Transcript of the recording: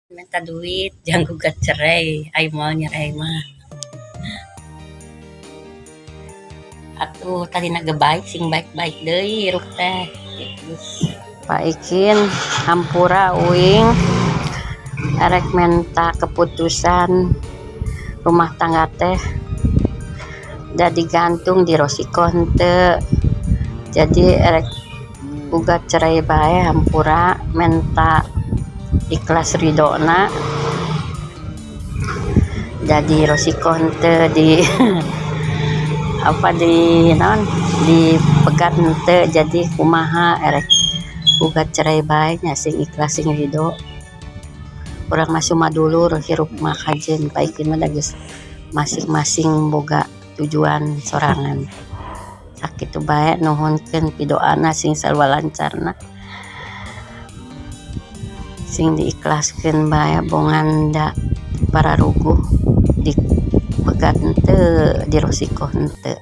Minta duit jang gugat cerai, ai moal nyerai mah. Atuh tadina ge baik, sing baik-baik deui hirup teh. Pak Ikin, hampura, uing erek menta keputusan rumah tangga teh da digantung di rosikoh henteu, jadi erek gugat cerai bae. Hampura, menta ikhlas ridona, jadi rosikoh henteu di apa, di naon, dipegat henteu, jadi kumaha? Erek gugat cerai bae nya, sing ikhlas, sing ridho. Urang mah madulur hirup mah kajeun Pak Ikin mah, da geus masing-masing boga tujuan sorangan. Sakitu bae, nuhunkeun pidoana, sing sarua lancarna, sing diikhlaskeun bae bongan, da pararuguh dipegat henteu, dirosikoh henteu.